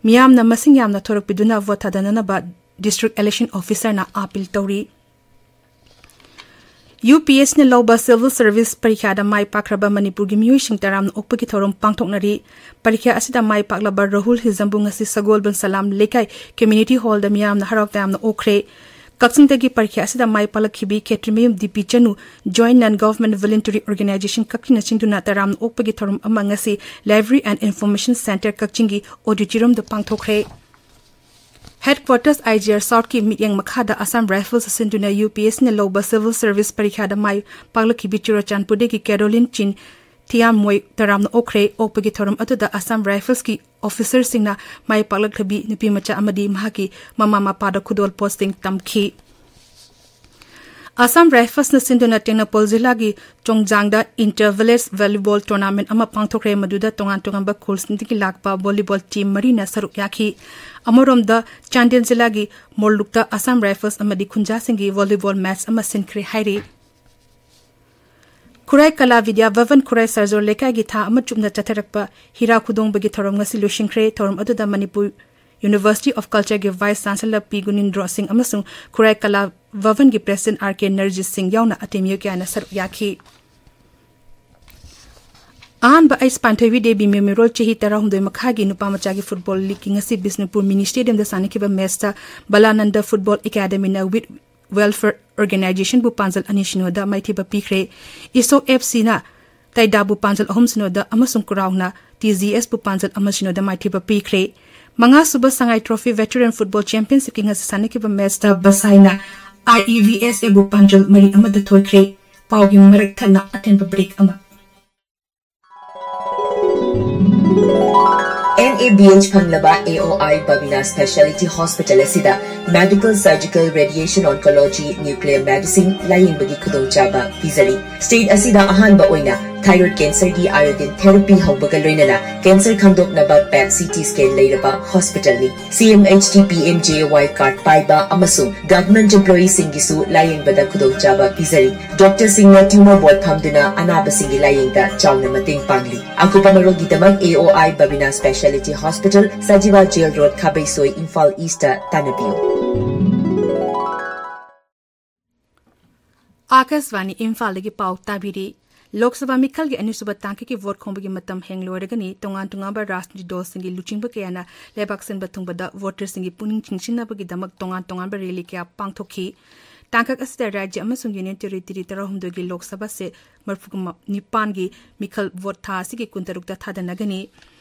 ꯃꯤꯌꯥꯝꯅ ꯃꯁꯤꯡ ꯌꯥꯝꯅ ꯊꯣꯔꯛꯄꯤꯗꯨꯅ ꯚꯣꯠ ꯊꯥꯗꯅꯅꯕ ꯗꯤꯁꯇ꯭ꯔꯤꯛ ꯏꯂꯦꯛꯁꯟ ꯑꯣꯐꯤꯁꯔꯅ ꯑꯥꯄꯤꯜ ꯇꯧꯔꯤ꯫ ꯌꯨ ꯄꯤ ꯑꯦꯁꯅ ꯂꯧꯕ ꯁꯤꯚꯤꯜ ꯁꯔꯚꯤꯁ ꯄꯔꯤꯈ꯭ꯌꯥꯗ ꯃꯥꯏ ꯄꯥꯛꯈ꯭ꯔꯕ ꯃꯅꯤꯄꯨꯔꯒꯤ ꯃꯤꯑꯣꯏꯁꯤꯡ ꯇꯔꯥꯝꯅ ꯑꯣꯛꯄꯒꯤ ꯊꯧꯔꯝ ꯄꯥꯡꯊꯣꯛꯅꯔꯤ꯫ ꯄꯔꯤꯈ꯭ꯌꯥ ꯑꯁꯤꯗ ꯃꯥꯏ ꯄꯥꯛꯂꯕ ꯔꯥꯍꯨꯜ ꯍꯤꯖꯝꯕꯨ ꯉꯁꯤ ꯁꯒꯣꯜꯕꯟ ꯁꯂꯥꯝ ꯂꯩꯀꯥꯏ ꯀꯝꯃ꯭ꯌꯨꯅꯤꯇꯤ ꯍꯣꯜꯗ ꯃꯤꯌꯥꯝꯅ ꯍꯔꯥꯎ ꯇꯌꯥꯝꯅ ꯑꯣꯛꯈ꯭ꯔꯦ꯫ ꯀꯛꯆꯤꯡꯗꯒꯤ ꯄꯔꯤꯈ꯭ꯌꯥ ꯑꯁꯤꯗ ꯃꯥꯏ ꯄꯥꯛꯂꯛꯈꯤꯕꯤ ꯈꯦꯇ꯭ꯔꯤꯃꯌꯨꯝ ꯗꯤ ꯄꯤ ꯆꯅꯨ, ꯖꯣꯏꯟ ꯅꯟ ꯒꯚꯔꯟꯃꯦꯟꯠ ꯚꯣꯂꯨꯟꯇꯔꯤ ꯑꯣꯔꯒꯅꯥꯏꯖꯦꯁꯟ ꯀꯛꯆꯤꯡꯅꯆꯤꯡꯗꯨꯅ ꯇꯔꯥꯝꯅ ꯑꯣꯛꯄꯒꯤ ꯊꯧꯔꯝ ꯑꯃ ꯉꯁꯤ Library and Information Centre ꯀꯛꯆꯤꯡꯒꯤ ꯑꯣꯗꯤꯇꯣꯔꯤꯌꯝꯗ ꯄꯥꯡꯊꯣꯛꯈ꯭ꯔꯦ꯫ ꯍꯦꯗꯀ꯭ꯋꯥꯇꯔꯁ ꯑꯥꯏ ꯖꯤ ꯑꯥꯔ ꯁꯥꯎꯠꯀꯤ ꯃꯤꯠꯌꯦꯡ ꯃꯈꯥꯗ ꯑꯁꯥꯝ ꯔꯥꯏꯐꯜꯁ ꯁꯤꯟꯗꯨꯅ ꯌꯨ ꯄꯤ ꯑꯦꯁꯅ ꯂꯧꯕ ꯁꯤꯚꯤꯜ ꯁꯔꯚꯤꯁ ꯄꯔꯤꯈ꯭ꯌꯥꯗ ꯃꯥꯏ ꯄꯥꯛꯂꯛꯈꯤꯕꯤ ꯆꯨꯔꯆꯥꯟꯄꯨꯔꯗꯒꯤ ꯀꯦꯔꯣꯂꯤꯟ ꯆꯤꯟ ꯊꯤꯌꯥꯝ ꯃꯣꯏ ꯇꯔꯥꯝꯅ ꯑꯣꯛꯈ꯭ꯔꯦ꯫ ꯑꯣꯛꯄꯒꯤ ꯊꯧꯔꯝ ꯑꯗꯨꯗ ꯑꯁꯥꯝ ꯔꯥꯏꯐꯜꯁꯀꯤ ꯑꯣꯐꯤꯁꯔꯁꯤꯡꯅ ꯃꯥꯏ ꯄꯥꯛꯂꯛꯂꯕꯤ ꯅꯨꯄꯤ ꯃꯆꯥ ꯑꯃꯗꯤ ꯃꯍꯥꯛꯀꯤ ꯃꯃꯥ ꯃꯄꯥꯗ ꯈꯨꯗꯣꯜ ꯄꯣꯠꯁꯤꯡ ꯇꯝꯈꯤ꯫ ꯑꯁꯥꯝ ꯔꯥꯏꯐꯜꯁꯅ ꯁꯤꯟꯗꯨꯅ ꯇꯦꯡꯅꯧꯄꯜ ꯖꯤꯂꯥꯒꯤ ꯆꯣꯡꯖꯥꯡꯗ ꯏꯟꯇꯔ ꯚꯤꯂꯦꯖ ꯚꯣꯂꯤꯕꯣꯜ ꯇꯣꯔꯅꯥꯃꯦꯟ ꯑꯃ ꯄꯥꯡꯊꯣꯛꯈ꯭ꯔꯦ꯫ ꯃꯗꯨꯗ ꯇꯣꯉꯥꯟ ꯇꯣꯉꯥꯟꯕ ꯈꯨꯜꯁꯤꯡꯗꯒꯤ ꯂꯥꯛꯄ ꯚꯣꯂꯤꯕꯣꯜ ꯇꯤꯝ ꯃꯔꯤꯅ ꯁꯔꯨꯛ ꯌꯥꯈꯤ꯫ ꯑꯃꯔꯣꯝꯗ, ꯆꯥꯟꯗꯦꯜ ꯖꯤꯂꯥꯒꯤ ꯃꯣꯔꯂꯨꯛꯇ ꯑꯁꯥꯝ ꯔꯥꯏꯐꯜꯁ ꯑꯃꯗꯤ ꯈꯨꯟꯖꯥꯁꯤꯡꯒꯤ ꯚꯣꯂꯤꯕꯣꯜ ꯃꯦꯠꯆ ꯑꯃ ꯁꯤꯟꯈ꯭ꯔꯦ ꯍꯥꯏꯔꯤ꯫ ꯈꯨꯔꯥꯏ ꯀꯂꯥ ꯕꯤꯗ꯭ꯌꯥ ꯚꯕꯟ ꯈꯨꯔꯥꯏ ꯁꯔꯖꯣꯔ ꯂꯩꯀꯥꯏꯒꯤ ꯊꯥ ꯑꯃ ꯆꯨꯞꯅ ꯆꯠꯊꯔꯛꯄ ꯍꯤꯔꯥ ꯈꯨꯗꯣꯡꯕꯒꯤ ꯊꯧꯔꯝ ꯉꯁꯤ ꯂꯣꯏꯁꯤꯟꯈ꯭ꯔꯦ꯫ ꯊꯧꯔꯝ ꯑꯗꯨꯗ ꯃꯅꯤꯄꯨꯔ ꯌꯨꯅꯤꯚꯔꯁꯤꯇꯤ ꯑꯣꯐ ꯀꯜꯆꯔꯒꯤ ꯚꯥꯏꯁ ꯆꯥꯟꯁꯦꯂꯔ ꯄꯤ ꯒꯨꯅꯤꯟꯗ꯭ꯔꯣ ꯁꯤꯡ ꯑꯃꯁꯨꯡ ꯈꯨꯔꯥꯏ ꯀꯂꯥ ꯚꯕꯟꯒꯤ ꯄ꯭ꯔꯦꯁꯤꯗꯦꯟꯠ ꯑꯥꯔ ꯀꯦ ꯅꯔꯖꯤꯠ ꯁꯤꯡ ꯌꯥꯎꯅ ꯑꯇꯩ ꯃꯤꯑꯣꯏ ꯀꯌꯥꯅ ꯁꯔꯨꯛ ꯌꯥꯈꯤ꯫ ꯑꯍꯥꯟꯕ ꯑꯩꯁ ꯄꯥꯟꯊꯣꯏꯕꯤ ꯗꯦꯕꯤ ꯃꯦꯃꯣꯔꯤꯌꯦꯜ ꯆꯍꯤ ꯇꯔꯥꯍꯨꯝꯗꯣꯏ ꯃꯈꯥꯏꯒꯤ ꯅꯨꯄꯥ ꯃꯆꯥꯒꯤ ꯐꯨꯠꯕꯣꯜ ꯂꯤꯒꯀꯤ ꯉꯁꯤ ꯕꯤꯁꯅꯨꯄꯨꯔ ꯃꯤꯅꯤ ꯁ꯭ꯇꯦꯗꯤꯌꯝꯗ ꯁꯥꯟꯅꯈꯤꯕ ꯃꯦꯆꯇ ꯕꯂꯥꯅꯟꯗ ꯐꯨꯠꯕꯣꯜ ꯑꯦꯀꯥꯗꯃꯤꯅ ꯋꯤꯠ ꯋꯦꯜꯐꯤꯌꯔ ꯑꯣꯔꯒꯅꯥꯏꯖꯦꯁꯟꯕꯨ ꯄꯥꯟꯖꯜ ꯑꯅꯤ ꯁꯤꯅꯣꯗ ꯃꯥꯏꯊꯤꯕ ꯄꯤꯈ꯭ꯔꯦ꯫ ꯏꯁꯣꯛ ꯑꯦꯐ ꯁꯤꯅ ꯇꯩꯗꯥꯕꯨ ꯄꯥꯟꯖꯜ ꯑꯍꯨꯝ ꯁꯤꯅꯣꯗ ꯑꯃꯁꯨꯡ ꯀꯨꯔꯥꯎꯅ ꯇꯤ ꯖꯤ ꯑꯦꯁꯄꯨ ꯄꯥꯟꯖꯜ ꯑꯃ ꯁꯤꯅꯣꯗ ꯃꯥꯏꯊꯤꯕ ꯄꯤꯈ꯭ꯔꯦ꯫ ꯃꯉꯥꯁꯨꯕ ꯁꯉꯥꯏ ꯇ꯭ꯔꯣꯐꯤ ꯚꯦꯇꯔꯟ ꯐꯨꯠꯕꯣꯜ ꯆꯦꯝꯄꯤꯌꯟꯁꯤꯞꯀꯤ ꯉꯁꯤ ꯁꯥꯟꯅꯈꯤꯕ ꯃꯦꯆꯇ ꯕꯁꯥꯏꯅ ꯑꯥꯏ ꯏ ꯚꯤ ꯑꯦꯁ ꯑꯦꯕꯨ ꯄꯥꯟꯖꯜ ꯃꯔꯤ ꯑꯃꯗ ꯊꯣꯏꯈ꯭ꯔꯦ꯫ ꯄꯥꯎꯒꯤ ꯃꯔꯛ ꯊꯠꯅ ꯑꯊꯦꯟꯕ ꯕ꯭ꯔꯦꯛ ꯑꯃ꯫ ꯑꯦꯟ ꯑꯦ ꯕꯤ ꯑꯦꯆ ꯐꯪꯂꯕ A O I Babina specialty hospital ꯑꯁꯤꯗ medical, surgical, radiation oncology, nuclear medicine ꯂꯥꯌꯦꯡꯕꯒꯤ ꯈꯨꯗꯣꯡꯆꯥꯕ ꯄꯤꯖꯔꯤ꯫ ꯁ꯭ꯇꯦꯠ ꯑꯁꯤꯗ ꯑꯍꯥꯟꯕ ꯑꯣꯏꯅ ꯊꯥꯏꯔꯣꯏꯗ ꯀꯦꯟꯁꯔꯒꯤ ꯑꯥꯏꯑꯣꯗꯤꯟ ꯊꯦꯔꯥꯄꯤ ꯍꯧꯕꯒ ꯂꯣꯏꯅꯅ ꯀꯦꯟꯁꯔ ꯈꯪꯗꯣꯛꯅꯕ ꯄꯦꯠ ꯁꯤ ꯇꯤ ꯁ꯭ꯀꯦꯟ ꯂꯩꯔꯕ ꯍꯣꯁꯄꯤꯇꯥꯜꯅꯤ꯫ C M H T P M J A Y card ꯄꯥꯏꯕ ꯑꯃꯁꯨꯡ ꯒꯚꯔꯟꯃꯦꯟꯠ ꯏꯝꯄ꯭ꯂꯣꯌꯤꯁꯤꯡꯒꯤꯁꯨ ꯂꯥꯌꯦꯡꯕꯗ ꯈꯨꯗꯣꯡꯆꯥꯕ ꯄꯤꯖꯔꯤ꯫ ꯗꯣꯛꯇꯔꯁꯤꯡꯅ ꯇ꯭ꯌꯨꯃꯔ ꯕꯣꯔꯗ ꯐꯝꯗꯨꯅ ꯑꯅꯥꯕꯁꯤꯡꯒꯤ ꯂꯥꯌꯦꯡꯗ ꯆꯥꯎꯅ ꯃꯇꯦꯡ ꯄꯥꯡꯂꯤ꯫ ꯑꯀꯨꯞꯄ ꯃꯔꯣꯜꯒꯤꯗꯃꯛ A O I Babina specialty hospital, Sajiwa jail road, Khabeisoi, Imphal east ꯇꯥꯟꯅꯕꯤꯌꯨ꯫ ꯑꯥꯀꯥꯁꯕꯥꯅꯤ ꯏꯝꯐꯥꯜꯗꯒꯤ ꯄꯥꯎ ꯇꯥꯕꯤꯔꯤ꯫ ꯂꯣꯛ ꯁꯚꯥ ꯃꯤꯈꯜꯒꯤ ꯑꯅꯤꯁꯨꯕ ꯇꯥꯡꯀꯛꯀꯤ ꯚꯣꯠ ꯈꯣꯝꯕꯒꯤ ꯃꯇꯝ ꯍꯦꯡꯂꯣꯏꯔꯒꯅꯤ꯫ ꯇꯣꯉꯥꯟ ꯇꯣꯉꯥꯟꯕ ꯔꯥꯖꯅꯤꯇꯤ ꯗꯜꯁꯤꯡꯒꯤ ꯂꯨꯆꯤꯡꯕ ꯀꯌꯥꯅ ꯂꯩꯕꯥꯛ ꯁꯤꯟꯕ ꯊꯨꯡꯕꯗ ꯚꯣꯇꯔꯁꯤꯡꯒꯤ ꯄꯨꯛꯅꯤꯡ ꯆꯤꯡꯁꯤꯟꯅꯕꯒꯤꯗꯃꯛ ꯇꯣꯉꯥꯟ ꯇꯣꯉꯥꯟꯕ ꯔꯦꯂꯤ ꯀꯌꯥ ꯄꯥꯡꯊꯣꯛꯈꯤ꯫ ꯇꯥꯡꯀꯛ ꯑꯁꯤꯗ ꯔꯥꯖ꯭ꯌ ꯑꯃꯁꯨꯡ ꯌꯨꯅꯤꯌꯟ ꯇꯦꯔꯤꯇꯣꯔꯤ ꯇꯔꯥꯍꯨꯝꯗꯣꯏꯒꯤ ꯂꯣꯛ ꯁꯚꯥ ꯁꯤꯠ ꯃꯔꯤꯐꯨ ꯅꯤꯄꯥꯟꯒꯤ ꯃꯤꯈꯜ ꯚꯣꯠ ꯊꯥ ꯑꯁꯤꯒꯤ ꯀꯨꯟꯇꯔꯨꯛꯇ ꯊꯥꯗꯅꯒꯅꯤ꯫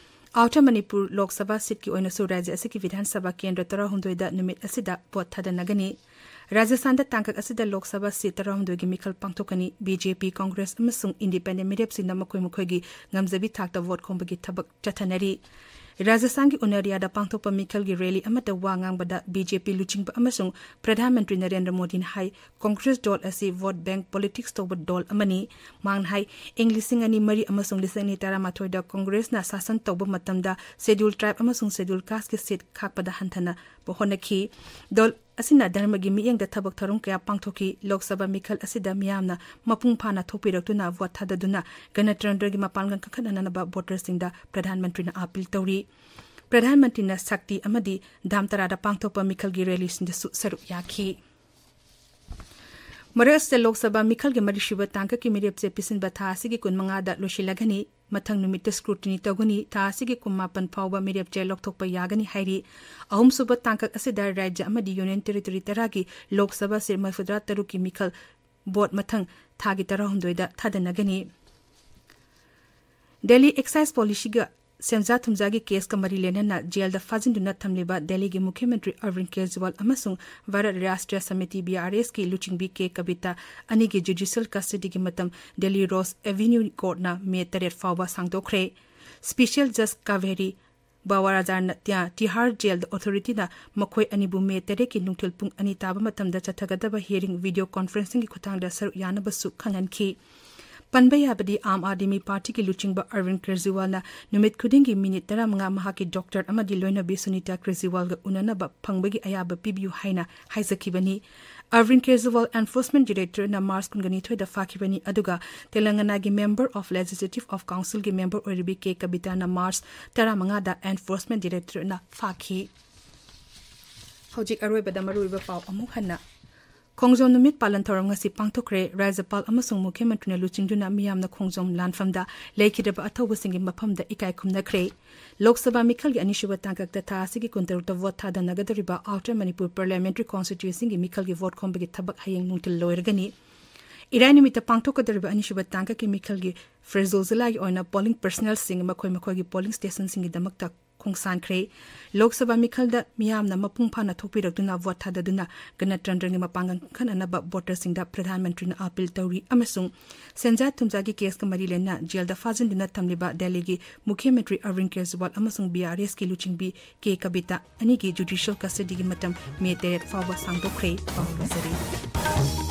ꯑꯥꯎꯇꯔ ꯃꯅꯤꯄꯨꯔ ꯂꯣꯛ ꯁꯚꯥ ꯁꯤꯠꯀꯤ ꯑꯣꯏꯅꯁꯨ ꯔꯥꯖ꯭ꯌ ꯑꯁꯤꯒꯤ ꯕꯤꯙꯥꯟ ꯁꯚꯥ ꯀꯦꯟꯗ꯭ꯔ ꯇꯔꯥꯍꯨꯝꯗꯣꯏꯗ ꯅꯨꯃꯤꯠ ꯑꯁꯤꯗ ꯚꯣꯠ ꯊꯥꯗꯅꯒꯅꯤ꯫ ꯔꯥꯖꯁꯊꯥꯟꯗ ꯇꯥꯡꯀꯛ ꯑꯁꯤꯗ ꯂꯣꯛ ꯁꯚꯥ ꯁꯤꯠ ꯇꯔꯥꯍꯨꯝꯗꯣꯏꯒꯤ ꯃꯤꯈꯜ ꯄꯥꯡꯊꯣꯛꯀꯅꯤ꯫ ꯕꯤ ꯖꯦ ꯄꯤ, ꯀꯪꯒ꯭ꯔꯦꯁ ꯑꯃꯁꯨꯡ ꯏꯟꯗꯤꯄꯦꯟꯗꯦꯟ ꯃꯤꯔꯦꯞꯁꯤꯡꯅ ꯃꯈꯣꯏ ꯃꯈꯣꯏꯒꯤ ꯉꯝꯖꯕꯤ ꯊꯥꯛꯇ ꯚꯣꯠ ꯈꯣꯝꯕꯒꯤ ꯊꯕꯛ ꯆꯠꯊꯅꯔꯤ꯫ ꯔꯥꯖꯁꯊꯥꯟꯒꯤ ꯎꯅꯔꯤꯌꯥꯗ ꯄꯥꯡꯊꯣꯛꯄ ꯃꯤꯈꯜꯒꯤ ꯔꯦꯂꯤ ꯑꯃꯗ ꯋꯥ ꯉꯥꯡꯕꯗ ꯕꯤ ꯖꯦ ꯄꯤ ꯂꯨꯆꯤꯡꯕ ꯑꯃꯁꯨꯡ ꯄ꯭ꯔꯙꯥꯟ ꯃꯟꯇ꯭ꯔꯤ ꯅꯔꯦꯟꯗ꯭ꯔ ꯃꯣꯗꯤꯅ ꯍꯥꯏ, ꯀꯪꯒ꯭ꯔꯦꯁ ꯗꯣꯜ ꯑꯁꯤ ꯚꯣꯠ ꯕꯦꯡꯛ ꯄꯣꯂꯤꯇꯤꯛꯁ ꯇꯧꯕ ꯗꯣꯜ ꯑꯃꯅꯤ꯫ ꯃꯍꯥꯛꯅ ꯍꯥꯏ, ꯏꯪ ꯂꯤꯁꯤꯡ ꯑꯅꯤ ꯃꯔꯤ ꯑꯃꯁꯨꯡ ꯂꯤꯁꯤꯡ ꯑꯅꯤ ꯇꯔꯥꯃꯥꯊꯣꯏꯗ ꯀꯪꯒ꯭ꯔꯦꯁꯅ ꯁꯥꯁꯟ ꯇꯧꯕ ꯃꯇꯝꯗ ꯁꯦꯗ꯭ꯌꯨꯜ ꯇ꯭ꯔꯥꯏꯕ ꯑꯃꯁꯨꯡ ꯁꯦꯗ꯭ꯌꯨꯜ ꯀꯥꯁꯀꯤ ꯁꯤꯠ ꯈꯥꯛꯄꯗ ꯍꯟꯊꯅꯕ ꯍꯣꯠꯅꯈꯤ꯫ ꯗꯣꯜ ꯑꯁꯤꯅ ꯙꯔꯃꯒꯤ ꯃꯤꯠꯌꯦꯡꯗ ꯊꯕꯛ ꯊꯧꯔꯝ ꯀꯌꯥ ꯄꯥꯡꯊꯣꯛꯈꯤ꯫ ꯂꯣꯛ ꯁꯚꯥ ꯃꯤꯈꯜ ꯑꯁꯤꯗ ꯃꯤꯌꯥꯝꯅ ꯃꯄꯨꯡ ꯐꯥꯅ ꯊꯣꯛꯄꯤꯔꯛꯇꯨꯅ ꯚꯣꯠ ꯊꯥꯗꯗꯨꯅ ꯒꯅꯇꯟꯇ꯭ꯔꯒꯤ ꯃꯄꯥꯡꯒꯜ ꯀꯟꯈꯠꯅꯅꯕ ꯚꯣꯇꯔꯁꯤꯡꯗ ꯄ꯭ꯔꯙꯥꯟ ꯃꯟꯇ꯭ꯔꯤꯅ ꯑꯥꯄꯤꯜ ꯇꯧꯔꯤ꯫ ꯄ꯭ꯔꯙꯥꯟ ꯃꯟꯇ꯭ꯔꯤꯅ ꯁꯛꯇꯤ ꯑꯃꯗꯤ ꯙꯥꯝꯇꯥꯔꯥꯗ ꯄꯥꯡꯊꯣꯛꯄ ꯃꯤꯈꯜꯒꯤ ꯔꯦꯂꯤꯁꯤꯡꯗꯁꯨ ꯁꯔꯨꯛ ꯌꯥꯈꯤ꯫ ꯃꯔꯛ ꯑꯁꯤꯗ ꯂꯣꯛ ꯁꯚꯥ ꯃꯤꯈꯜꯒꯤ ꯃꯔꯤꯁꯨꯕ ꯇꯥꯡꯀꯛꯀꯤ ꯃꯤꯔꯦꯞ ꯆꯦ ꯄꯤꯁꯤꯟꯕ ꯊꯥ ꯑꯁꯤꯒꯤ ꯀꯨꯟꯃꯉꯥꯗ ꯂꯣꯏꯁꯤꯜꯂꯒꯅꯤ꯫ ꯃꯊꯪ ꯅꯨꯃꯤꯠꯇ ꯁ꯭ꯀ꯭ꯔꯨꯇꯤꯅꯤ ꯇꯧꯒꯅꯤ꯫ ꯊꯥ ꯑꯁꯤꯒꯤ ꯀꯨꯟꯃꯥꯄꯟ ꯐꯥꯎꯕ ꯃꯤꯔꯦꯞ ꯆꯦ ꯂꯧꯊꯣꯛꯄ ꯌꯥꯒꯅꯤ ꯍꯥꯏꯔꯤ꯫ ꯑꯍꯨꯝꯁꯨꯕ ꯇꯥꯡꯀꯛ ꯑꯁꯤꯗ ꯔꯥꯖ꯭ꯌ ꯑꯃꯗꯤ ꯌꯨꯅꯤꯌꯟ ꯇꯦꯔꯤꯇꯣꯔꯤ ꯇꯔꯥꯒꯤ ꯂꯣꯛ ꯁꯚꯥ ꯁꯤꯠ ꯃꯔꯤꯐꯨꯇꯔꯥ ꯇꯔꯨꯛꯀꯤ ꯃꯤꯈꯜ ꯚꯣꯠ ꯃꯊꯪ ꯊꯥꯒꯤ ꯇꯔꯥꯍꯨꯝꯗꯣꯏꯗ ꯊꯥꯗꯅꯒꯅꯤ꯫ ꯗꯦꯜꯂꯤ ꯑꯦꯛꯁꯥꯏꯖ ꯄꯣꯂꯤꯁꯤꯒ ꯁꯦꯟꯖꯥ ꯊꯨꯝꯖꯥꯒꯤ ꯀꯦꯁꯀ ꯃꯔꯤ ꯂꯩꯅꯅ ꯖꯦꯜꯗ ꯐꯥꯖꯤꯟꯗꯨꯅ ꯊꯝꯂꯤꯕ ꯗꯦꯜꯂꯤꯒꯤ ꯃꯨꯈ꯭ꯌ ꯃꯟꯇ꯭ꯔꯤ ꯑꯔꯕꯤꯟ ꯀꯦꯖ꯭ꯔꯤꯋꯥꯜ ꯑꯃꯁꯨꯡ ꯚꯥꯔꯠ ꯔꯥꯁꯇ꯭ꯔꯤꯌ ꯁꯃꯤꯇꯤ, ꯕꯤ ꯑꯥꯔ ꯑꯦꯁꯀꯤ ꯂꯨꯆꯤꯡꯕꯤ ꯀꯦ ꯀꯕꯤꯇꯥ ꯑꯅꯤꯒꯤ ꯖꯨꯗꯤꯁꯤꯌꯦꯜ ꯀꯁꯇꯗꯤꯒꯤ ꯃꯇꯝ ꯗꯦꯜꯂꯤ ꯔꯣꯖ ꯑꯦꯚꯤꯅ꯭ꯌꯨ ꯀꯣꯔꯠꯅ ꯃꯦ ꯇꯔꯦꯠ ꯐꯥꯎꯕ ꯁꯥꯡꯗꯣꯛꯈ꯭ꯔꯦ꯫ ꯁ꯭ꯄꯦꯁꯤꯌꯦꯜ ꯖꯖ ꯀꯥꯚꯦꯔꯤ ꯕꯋꯥꯔꯥꯖꯥꯅ ꯇꯤꯍꯥꯔ ꯖꯦꯜꯗ ꯑꯣꯊꯣꯔꯤꯇꯤꯅ ꯃꯈꯣꯏ ꯑꯅꯤꯕꯨ ꯃꯦ ꯇꯔꯦꯠꯀꯤ ꯅꯨꯡꯊꯤꯜ ꯄꯨꯡ ꯑꯅꯤ ꯇꯥꯕ ꯃꯇꯝꯗ ꯆꯠꯊꯒꯗꯕ ꯍꯤꯌꯔꯤꯡ ꯚꯤꯗꯤꯑꯣ ꯀꯣꯟꯐꯔꯦꯟꯁꯤꯡꯒꯤ ꯈꯨꯠꯊꯥꯡꯗ ꯁꯔꯨꯛ ꯌꯥꯅꯕꯁꯨ ꯈꯪꯍꯟꯈꯤ꯫ ꯄꯟꯕ ꯌꯥꯕꯗꯤ, ꯑꯥꯝ ꯑꯥꯗꯃꯤ ꯄꯥꯔꯇꯤꯒꯤ ꯂꯨꯆꯤꯡꯕ ꯑꯔꯕꯤꯟ ꯀꯦꯖ꯭ꯔꯤꯋꯥꯜꯅ ꯅꯨꯃꯤꯠ ꯈꯨꯗꯤꯡꯒꯤ ꯃꯤꯅꯤꯠ ꯇꯔꯥꯃꯉꯥ ꯃꯍꯥꯛꯀꯤ ꯗꯣꯛꯇꯔ ꯑꯃꯗꯤ ꯂꯣꯏꯅꯕꯤ ꯁꯨꯅꯤꯇꯥ ꯀꯦꯖ꯭ꯔꯤꯋꯥꯜꯒ ꯎꯅꯅꯕ ꯐꯪꯕꯒꯤ ꯑꯌꯥꯕ ꯄꯤꯕꯤꯌꯨ ꯍꯥꯏꯅ ꯍꯥꯏꯖꯈꯤꯕꯅꯤ꯫ ꯑꯔꯕꯤꯟ ꯀꯦꯖ꯭ꯔꯤꯋꯥꯜ ꯑꯦꯟꯐꯣꯔꯁꯃꯦꯟꯠ ꯗꯥꯏꯔꯦꯛꯇꯣꯔꯦꯠꯅ ꯃꯥꯔꯆ ꯀꯨꯟꯅꯤꯊꯣꯏꯗ ꯐꯥꯈꯤꯕꯅꯤ, ꯑꯗꯨꯒ ꯇꯦꯂꯪꯒꯅꯥꯒꯤ ꯃꯦꯝꯕꯔ ꯑꯣꯐ ꯂꯦꯖꯤꯁꯂꯦꯇꯤꯚ ꯑꯣꯐ ꯀꯥꯎꯟꯁꯤꯜꯒꯤ ꯃꯦꯝꯕꯔ ꯑꯣꯏꯔꯤꯕꯤ ꯀꯦ ꯀꯕꯤꯇꯥꯅ ꯃꯥꯔꯆ ꯇꯔꯥꯃꯉꯥꯗ ꯑꯦꯟꯐꯣꯔꯁꯃꯦꯟꯠ ꯗꯥꯏꯔꯦꯛꯇꯣꯔꯦꯠꯅ ꯐꯥꯈꯤ꯫ ꯍꯧꯖꯤꯛ ꯑꯔꯣꯏꯕꯗ ꯃꯔꯨꯑꯣꯏꯕ ꯄꯥꯎ ꯑꯃꯨꯛ ꯍꯟꯅ꯫ ꯈꯣꯡꯖꯣꯝ ꯅꯨꯃꯤꯠ ꯄꯥꯂꯟ ꯊꯧꯔꯝ ꯉꯁꯤ ꯄꯥꯡꯊꯣꯛꯈ꯭ꯔꯦ꯫ ꯔꯥꯖ꯭ꯌꯄꯥꯜ ꯑꯃꯁꯨꯡ ꯃꯨꯈ꯭ꯌ ꯃꯟꯇ꯭ꯔꯤꯅ ꯂꯨꯆꯤꯡꯗꯨꯅ ꯃꯤꯌꯥꯝꯅ ꯈꯣꯡꯖꯣꯝ ꯂꯥꯟꯐꯝꯗ ꯂꯩꯈꯤꯗ꯭ꯔꯕ ꯑꯊꯧꯕꯁꯤꯡꯒꯤ ꯃꯐꯝꯗ ꯏꯀꯥꯏ ꯈꯨꯝꯅꯈ꯭ꯔꯦ꯫ ꯂꯣꯛ ꯁꯚꯥ ꯃꯤꯈꯜꯒꯤ ꯑꯅꯤꯁꯨꯕ ꯇꯥꯡꯀꯛꯇ ꯊꯥ ꯑꯁꯤꯒꯤ ꯀꯨꯟꯇꯔꯨꯛꯇ ꯚꯣꯠ ꯊꯥꯗꯅꯒꯗꯧꯔꯤꯕ ꯑꯥꯎꯇꯔ ꯃꯅꯤꯄꯨꯔ ꯄꯥꯔꯂꯤꯌꯥꯃꯦꯟꯇꯔꯤ ꯀꯣꯟꯁꯇꯤꯇ꯭ꯌꯨꯟꯁꯤꯒꯤ ꯃꯤꯈꯜꯒꯤ ꯚꯣꯠ ꯈꯣꯝꯕꯒꯤ ꯊꯕꯛ ꯍꯌꯦꯡ ꯅꯨꯡꯊꯤꯜ ꯂꯣꯏꯔꯒꯅꯤ꯫ ꯏꯔꯥꯏ ꯅꯨꯃꯤꯠꯇ ꯄꯥꯡꯊꯣꯛꯀꯗꯧꯔꯤꯕ ꯑꯅꯤꯁꯨꯕ ꯇꯥꯡꯀꯛꯀꯤ ꯃꯤꯈꯜꯒꯤ ꯐꯦꯁꯇꯤꯚꯦꯜ ꯖꯤꯂꯥꯒꯤ ꯑꯣꯏꯅ ꯄꯣꯂꯤꯡ ꯄꯔꯁꯅꯦꯜꯁꯤꯡ ꯃꯈꯣꯏ ꯃꯈꯣꯏꯒꯤ ꯄꯣꯂꯤꯡ ꯁ꯭ꯇꯦꯁꯟꯁꯤꯡꯒꯤꯗꯃꯛꯇ ꯈꯣꯡꯁꯥꯟꯈ꯭ꯔꯦ꯫ ꯂꯣꯛ ꯁꯚꯥ ꯃꯤꯈꯜꯗ ꯃꯤꯌꯥꯝꯅ ꯃꯄꯨꯡ ꯐꯥꯅ ꯊꯣꯛꯄꯤꯔꯛꯇꯨꯅ ꯚꯣꯠ ꯊꯥꯗꯗꯨꯅ ꯒꯅꯇꯟꯇ꯭ꯔꯒꯤ ꯃꯄꯥꯡꯒꯜ ꯀꯟꯈꯠꯅꯅꯕ ꯚꯣꯇꯔꯁꯤꯡꯗ ꯄ꯭ꯔꯙꯥꯟ ꯃꯟꯇ꯭ꯔꯤꯅ ꯑꯥꯄꯤꯜ ꯇꯧꯔꯤ ꯑꯃꯁꯨꯡ ꯁꯦꯟꯖꯥ ꯊꯨꯝꯖꯥꯒꯤ ꯀꯦꯁꯀ ꯃꯔꯤ ꯂꯩꯅ ꯖꯦꯜꯗ ꯐꯥꯖꯤꯟꯗꯨꯅ ꯊꯝꯂꯤꯕ ꯗꯦꯜꯂꯤꯒꯤ ꯃꯨꯈ꯭ꯌ ꯃꯟꯇ꯭ꯔꯤ ꯑꯔꯕꯤꯟꯗ ꯀꯦꯖ꯭ꯔꯤꯋꯥꯜ ꯑꯃꯁꯨꯡ ꯕꯤ ꯑꯥꯔ ꯑꯦꯁꯀꯤ ꯂꯨꯆꯤꯡꯕꯤ ꯀꯦ ꯀꯕꯤꯇꯥ ꯑꯅꯤꯒꯤ ꯖꯨꯗꯤꯁꯤꯌꯦꯜ ꯀꯁꯇꯗꯤꯒꯤ ꯃꯇꯝ ꯃꯦ ꯇꯔꯦꯠ ꯐꯥꯎꯕ ꯁꯥꯡꯗꯣꯛꯈ꯭ꯔꯦ꯫ ꯄꯥꯎ ꯂꯣꯏꯖꯔꯦ꯫